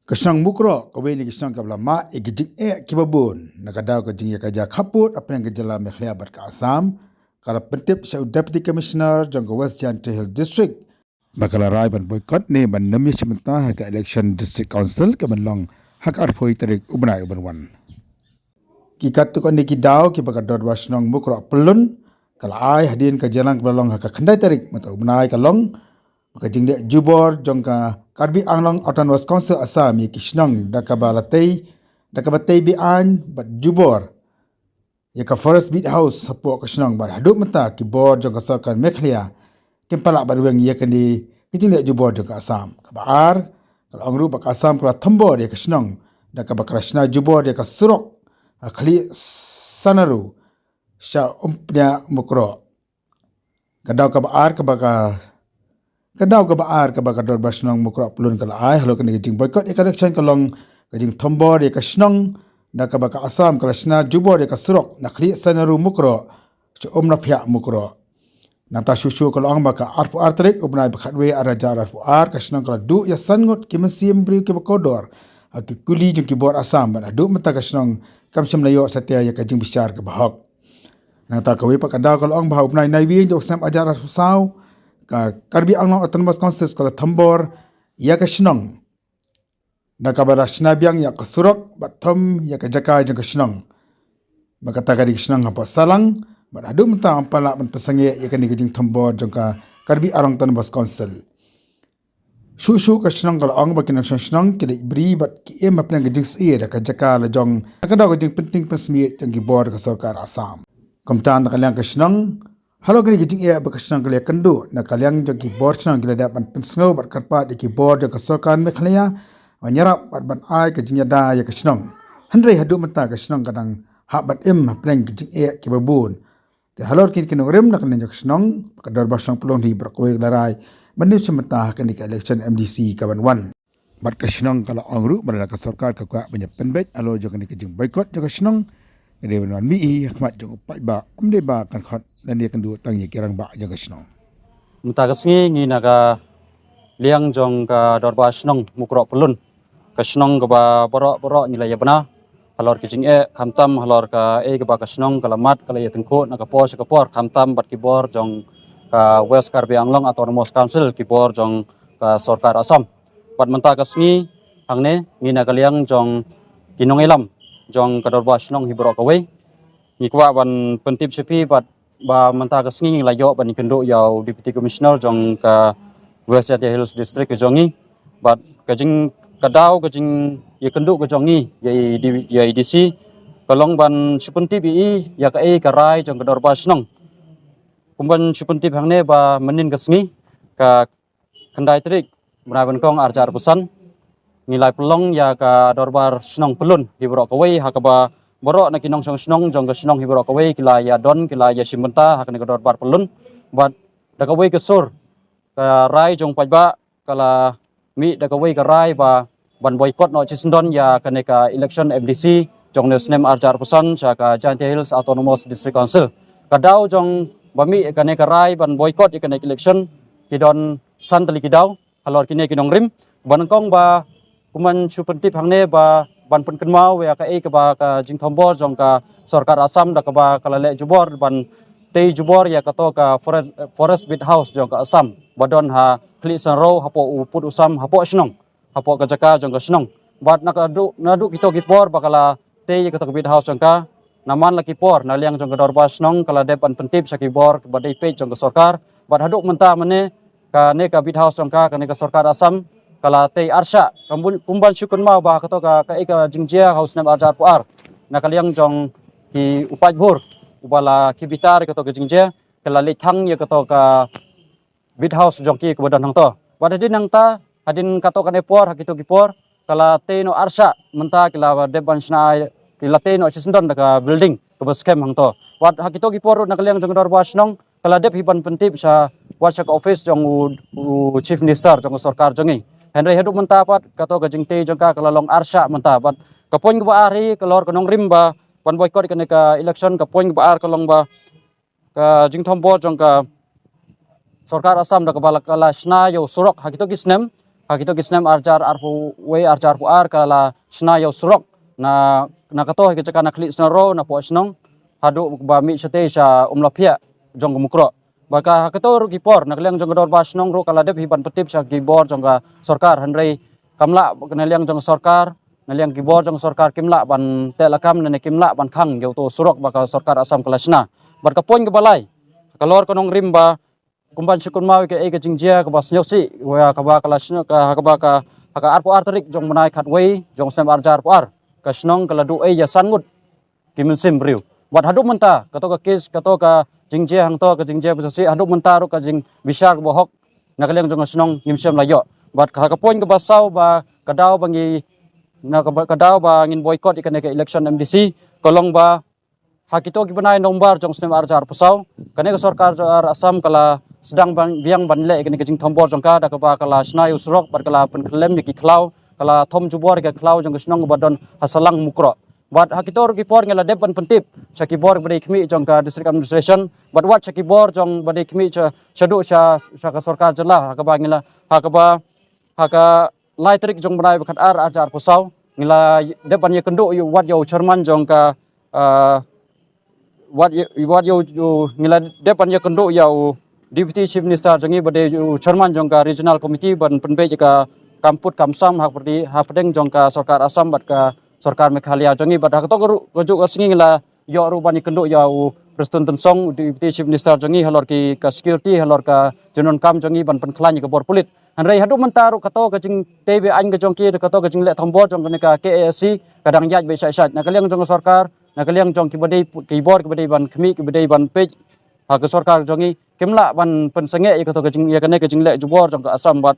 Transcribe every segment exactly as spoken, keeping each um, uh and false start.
Ka shnong Mukroh, kawei na ki shnong kaba la mad ïa ki jingeh kiba bun na ka daw ka jingïakajia khappud hapdeng ka jylla Meghalaya bad ka Assam, ka la pyntip sha u Deputy Commissioner jong ka West Jaintia Hills District ba ka la rai ban boycott ne ban nym ïashim bynta ha ka election District Council ka ban long ha ka arphew tarik u bnai u ban wan. Ki katto katne ki daw kiba ka Dorbar Shnong Mukroh Pyllun ka la ai hadien ka jingïalang kaba la long ha ka khyndai tarik mynta u bnai ka long ba ka jingleh jubor jong ka Karbi Anglong Autonomous Council Assam ïa ki shnong da kaba la tei, da kaba tei beaiñ bad jubor ïa ka Forest Beat House hapoh ka shnong bad haduh mynta ki bor jong ka sorkar Meghalaya kim pat lah ban weng ïa kane ka jingleh jubor jong ka Assam. Kaba ar, ka la ong ruh ba ka Assam ka la thombor ïa ka shnong da kaba ka la shna jubor ïa ka surok ha khlieh Sanaru sha Umphniah Mukroh. Ka daw kaba ar kaba ka, ka daw kaba ar kaba ka Dorbar Shnong Mukroh Pyllun ka la ai halor kane ka jingboycott ïa ka election ka long ka jingthombor ïa ka shnong da kaba ka Assam ka la shna jubor ïa ka surok na khlieh Sanaru Mukroh sha Umnaphiah Mukroh. Nangta shuh shuh ka la ong ba ka arphew ar tarik u bnai ba khatwei ar hajar arphew ar ka shnong ka la duh ïa san ngut ki mynsiem briew kiba kordor ha ki kuli jong ki bor Assam bad haduh mynta ka shnong kam shym la ïoh satia ïa ka jingbishar kaba hok. Nangta kawei pat ka daw ka la ong ba ha u bnai Naiwieng jong u snem ar hajar arphew saw ka Karbi Anglong Autonomous Council ka la thombor ïa ka shnong da kaba la shna biang ïa ka surok bad thom ïa ka jaka jong ka shnong. Ba kata ka dei ka shnong hapoh Salang bad haduh mynta ym pat lah ban pynsangeh ïa kane ka jingthombor jong ka Karbi Anglong Autonomous Council. Shuh shuh ka shnong ka la ong ba ki nongshong shnong ki leit bri bad ki im hapdeng ka jingsyier da ka jaka la jong da ka daw ka jingpynting pynsmiej jong ki bor ka sorkar Assam. Kumta na ka liang ka shnong halor kane ka jingeh ba ka shnong ka la ïakynduh na ka liang jong ki bor shnong ki la dep ban pynsngew bad kyrpad ïa ki bor jong ka sorkar Meghalaya ban ïarap bad ban ai ka jingïada ïa ka shnong. Hynrei haduh mynta ka shnong ka dang hap ban im hapdeng ki jingeh kiba bun. Te halor kine ki nongrim na ka liang jong ka shnong, ka Dorbar Shnong Pyllun hi baroh kawei ka la rai ban nym shim bynta ha kane ka election M D C ka ban wan. Bad ka shnong ka la ong ruh ba lada ka sorkar ka kwah ban ïa pynbeit halor jong kane ka jingboycott jong ka shnong, ka dei ban wan mih hi ha khmat jong u paidbah, ym dei ba kan khot lane ïakynduh tang ïa ki rangbah jong ka shnong. Mynta ka sngi ngi na ka liang jong ka Dorbar Shnong Mukroh Pyllun, ka shnong kaba baroh baroh ngi la ïa bna halor ki jingeh, khamtam halor kaei kaba ka shnong ka la mad ka la ïa tyngkhuh na ka por sha ka por, khamtam bad ki bor jong ka West Karbi Anglong Autonomous Council, ki bor jong ka sorkar Assam. Bad mynta ka sngi hangne ngi na ka liang jong ki nongïalam jong ka Dorbar Shnong hi baroh kawei. Ngi kwah ban pyntip sha phi bad ba mynta ka sngi ngi la ïoh ban ïakynduh ïa u Deputy Commissioner jong ka West Jaintia Hills District ka jong ngi. Bad ka jing, ka daw ka jingïakynduh ka jong ngi ïa i D-, ïa i D C ka long ban shu pyntip ïa i ïa kaei ka rai jong ka Dorbar Shnong. Kum ban shu pyntip hangne ba mynnin ka sngi ka khyndai tarik bnai ba nyngkong ar hajar arphew san ngi la pynlong ïa ka Dorbar Shnong Pyllun hi baroh kawei ha kaba baroh na ki nongshong shnong jong ka shnong hi baroh kawei ki la ïa don, ki la ïa shim bynta ha kane ka Dorbar Pyllun. Bad da kawei ka sur ka rai jong paidbah ka la mih da kawei ka rai ba ban boycott noh shisyndon ïa kane ka election M D C jong une u snem ar hajar arphew san sha ka Jaintia Hills Autonomous District Council. Ka daw jong ba mih kane ka rai ban boycott ïa kane ka election ki don san tylli ki daw halor kine ki nongrim. Ba nyngkong ba kum ban shu pyntip hangne ba ban pynkynmaw ïa kaei kaba ka jingthombor jong ka sorkar Assam da kaba ka la leh jubor ban tei jubor ïa kato ka Forest, Forest Beat House jong ka Assam ba don ha khlieh Sanaru hapoh u pud u sam hapoh shnong, hapoh ka jaka jong ka shnong. Bad naduh, naduh kito ki por ba ka la tei ïa kato ka Beat House jong ka, na man la ki por na liang jong ka Dorbar Shnong ka la dep ban pyntip sha ki bor ba dei peit jong ka sorkar. Bad haduh mynta mynne kane ka Beat House jong ka, kane ka sorkar Assam ka la tei arshah. Kum ban, kum ban shu kynmaw ba kato ka, kaei ka jingjia ha u snem ar hajar arphew ar na ka liang jong ki u paidbah uba la ki bitar kato ka jingjia, ka la leit thang ïa kato ka Beat House jong ki kaba don hangto. Bad hadien nangta, hadien kato kane por, ha kito ki por ka la tei noh arshah, mynta ki la dep ban shna, ki la tei noh shisyndon da ka building kaba skhem hangto. Bad ha kito ki por ruh na ka liang jong ka Dorbar Shnong ka la dep hi ban pyntip sha, wat sha ka office jong u, u Chief Minister jong ka sorkar jong ngi. Hynrei haduh mynta pat kato ka jingtei jong ka ka la long arshah mynta. Bad ka point kaba ar hi ka lor ka nongrim ba ban boycott kane ka election, ka point kaba ar ka long ba ka jingthombor jong ka sorkar Assam da kaba la, ka la shna ïa u surok ha kito ki snem ha kito ki snem arjar arphew wei arjar arphew ar ka la shna ïa u surok na, na kato ha ki jaka na Khlieh Sniawrew na Pohshnong haduh ba mih shatei sha Umlaphiah jong ka Mukroh. Bad ka ha kato ruh ki por na ka liang jong ka dorbar shnong ruh ka la dep hi ban pyntip sha ki bor jong ka sorkar, hynrei kam lah na liang jong ka sorkar, na liang ki bor jong ka sorkar kim lah ban teh lakam ne kim lah ban khang ïa uto u surok ba ka sorkar Assam ka la shna. Bad ka point kaba lai, halor ka nongrim ba kumban shu kynmaw ïa kaei ka jingjia kaba sngewsih, ïa kaba ka la shna, ka, ha kaba ka, ha ka arphew ar tarik jong u bnai khatwei jong u snem arjar arphew ar, ka shnong ka la duh ei ïa san ngut ki mynsiem briew. Bad haduh mynta kato ka case, kato ka jingjia hangto, ka jingjia ba sngewsih, haduh mynta ruh ka jingbishar kaba hok na ka liang jong ka shnong ngim shym la ïoh. Bad ka, ka point kaba saw ba ka daw ba ngi, na ka, ka daw ba ngin boycott ïa kane ka election M D C ka long ba ha kito ki bnai November jong u snem arjar arphew saw, kane ka sorkar jong ka Assam ka la sdang ban, biang ban leh ïa kane ka jingthombor jong ka da kaba ka la shna ïa u surok bad ka la pynkhyllem ïa ki khlaw, ka la thom jubor ïa ki khlaw jong ka shnong kaba don ha Salang Mukroh. Bad ha kito ruh ki por ngi la dep ban pyntip sha ki bor ba dei khmih jong ka District Administration bad wat sha ki bor jong ba dei khmih sha, shaduh sha, sha ka sorkar jylla, ha kaba ngi la, ha kaba ha ka lai tarik jong u bnai ba khatar arjar arphew saw ngi la dep ban ïakynduh ïa, wat ïa u chairman jong ka, ah, wat ïa, wat ïa u, u, ngi la dep ban ïakynduh ïa u Deputy Chief Minister jong ngi ba dei u chairman jong ka Regional Committee ban pynbeit ïa ka kam put kam sam hapdeng, hapdeng jong ka sorkar Assam bad ka sorkar Meghalaya jong ngi. Bad ha kato ka ruh, kajuh ka sngi ngi la ïoh ruh ban ïakynduh ïa u Prestone Tynsong, u Deputy Chief Minister jong ngi, halor ki, ka security, halor ka jingdonkam jong ngi ban pynkhlaiñ ïa ka bor pulit. Hynrei haduh mynta ruh kato ka jingtei be-aiñ ka jong ki, kato ka jingleh thombor jong kane ka K A S C ka dang ïaid beit shait shait. Na ka liang jong ka sorkar, na ka liang jong kiba dei, ki bor kiba dei ban khmih, kiba dei ban peit ha ka sorkar jong ngi, kim lah ban pynsangeh ïa kato ka jing, ïa kane ka jingleh jubor jong ka Assam. Bad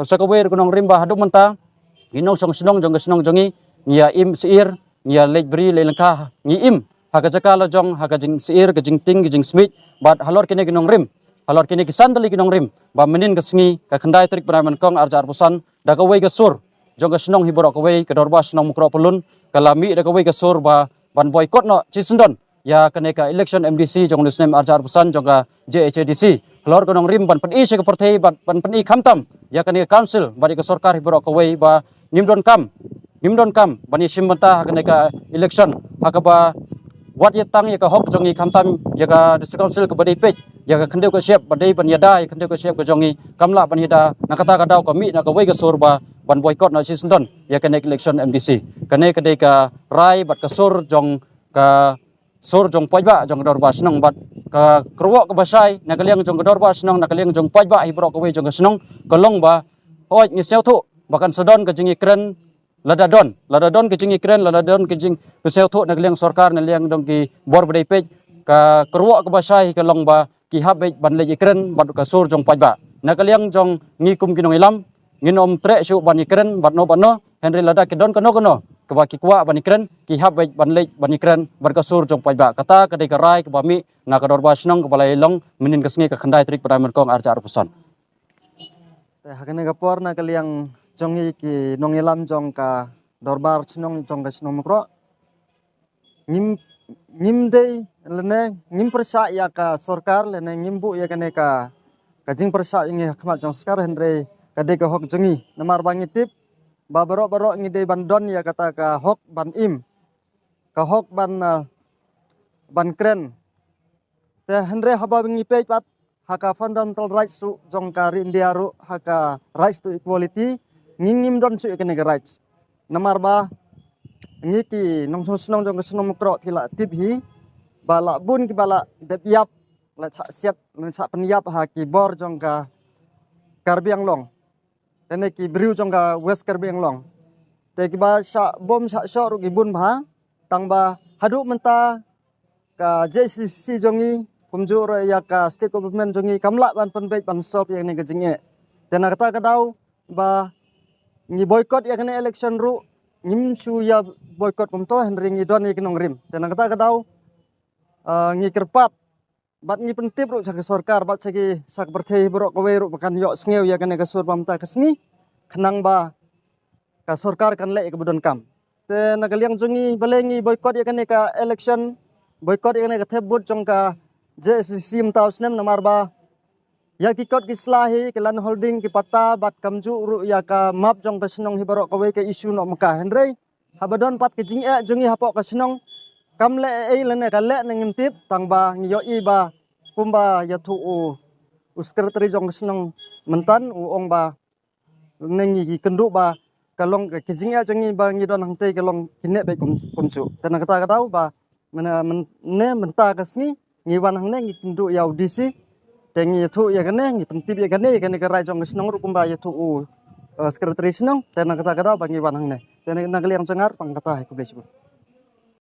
sa kawei ruh ka nongrim ba haduh mynta ngi nongshong shnong jong ka shnong jong ngi, ngi ïa im syiar, ngi ïa leit bri leit lyngkha, ngi im ha ka jaka la jong, ha ka jingsyiar, ka jingtieng, ka jingsmit. Bad halor kine ki nongrim, halor kine ki san tylli ki nongrim, ba mynnin ka sngi ka khyndai tarik bnai Nyngkong arjar arphew san, da kawei ka sur jong ka shnong hi baroh kawei, ka dorbar shnong Mukroh Pyllun ka la mih da kawei ka sur ba ban boycott noh shisyndon ïa kane ka election M D C jong u snem arjar arphew san jong ka J H A D C. Halor ka nongrim ban pyni sha ka pyrthei, ban, ban pyni khamtam ïa kane ka council bad ïa ka sorkar hi baroh kawei ba ngim donkam, ngim donkam ban ïashim bynta ha kane ka election, ha kaba wat ïa tang ïa ka hok jong ngi, khamtam ïa ka District Council kaba dei peit ïa ka khyndew ka shyiap, ba dei ban ïada ïa ka khyndew ka shyiap ka jong ngi, kam lah ban ïada. Na kata ka daw ka mih na kawei ka sur ba ban boycott noh shisyndon ïa kane ka election M D C. Kane ka dei ka rai bad ka sur jong ka sur jong paidbah jong ka dorbar shnong bad ka kyrwoh kaba shai na ka liang jong ka dorbar shnong, na ka liang jong paidbah hi baroh kawei jong ka shnong, ka long ba hooid ngi sngewthuh ba kan sa don ka jingïakren, lada don, lada don ka jingïakren, lada don ka jingpynsngewthuh na ka liang sorkar, na liang jong ki bor ba dei peit, ka kyrwoh kaba shai ka long ba ki hap beit ban leit ïakren bad ka sur jong paidbah. Na ka liang jong ngi kum ki nongïalam, ngin ym treh shuh ban ïakren bad no bad no, hynrei lada ki don kano kano kaba ki kwah ban ïakren, ki hap beit ban leit ban ïakren bad ka sur jong paidbah. Kata ka dei ka rai kaba mih na ka dorbar shnong kaba la ïalong mynnin ka sngi ka khyndai tarik bnai Nyngkong arjar arphew san. Te ha kane ka por na ka liang jong ngi ki nongïalam jong ka dorbar shnong jong ka shnong Mukroh, ngim, ngim dei lane ngim pyrshah ïa ka sorkar lane ngim buh ïa kane ka, ka jingpyrshah ïa ngi ha khmat jong sorkar, hynrei ka dei ka hok jong ngi. Namar ba ngi tip ba baroh baroh ngi dei ban don ïa kata ka hok ban im, ka hok ban, ah, ban kren. Te hynrei haba ngi peit pat ha ka fundamental rights ruh jong ka ri India ruh, ha ka rights to equality, ngi ngim don shuh ïa kane ka rights. Namar ba ngi ki nongshong shnong jong ka shnong Mukroh phi la tip hi ba la bun kiba la dep ïap, la shah siat, la shah pynïap ha ki bor jong ka Karbi Anglong, lane ki briew jong ka West Karbi Anglong. Te kiba shah bom shah shoh ruh ki bun bha, tang ba haduh mynta ka J C C jong ngi kumjuh ruh ïa ka state government jong ngi kam lah ban pynbeit ban solve ïa kane ka jingeh. Te na kata ka daw ba ngi boycott ïa kane election ruh, ngim shu ïa boycott kumto, hynrei ngi don ïa ki nongrim. Te na kata ka daw, ah, ngi kyrpad bad ngi pyntip ruh sha ka sorkar bad sha ki, sha ka pyrthei baroh kawei ruh ba kan ïohsngew ïa kane ka sur ba mynta ka sngi, khnang ba ka sorkar kan leh ïa kaba donkam. Te na ka liang jong ngi, balei ngi boycott ïa kane ka election, boycott ïa kane ka thep vote jong ka J S D C mynta u snem, namar ba ïa ki kot ki sla hi, ki land holding, ki patta, bad kumjuh ruh ïa ka map jong ka shnong hi baroh kawei ka issue noh mynta. Hynrei haba don pat ka jingeh jong ngi hapoh ka shnong, kam leh ei lane ka leh ne ngim tip, tang ba ngi ïohi ba kumba ïathuh u, u secretary jong ka shnong mynta u ong ba ne ngi kynduh ba ka long ka jingeh jong ngi ba ngi don hangtei ka long kine bad kum, kumjuh. Te na kata ka daw ba mynne, mynne mynta ka sngi ngi wan hangne ngi kynduh ïa u D C. Te ngi ïathuh ïa kane, ngi pyntip ïa kane, ïa kane ka rai jong ka shnong ruh kumba ïathuh u, eh, secretary shnong. Te na kata ka daw ba ngi wan hangne. Te na ka liang jong nga ruh tang kata hi, khublei shibun.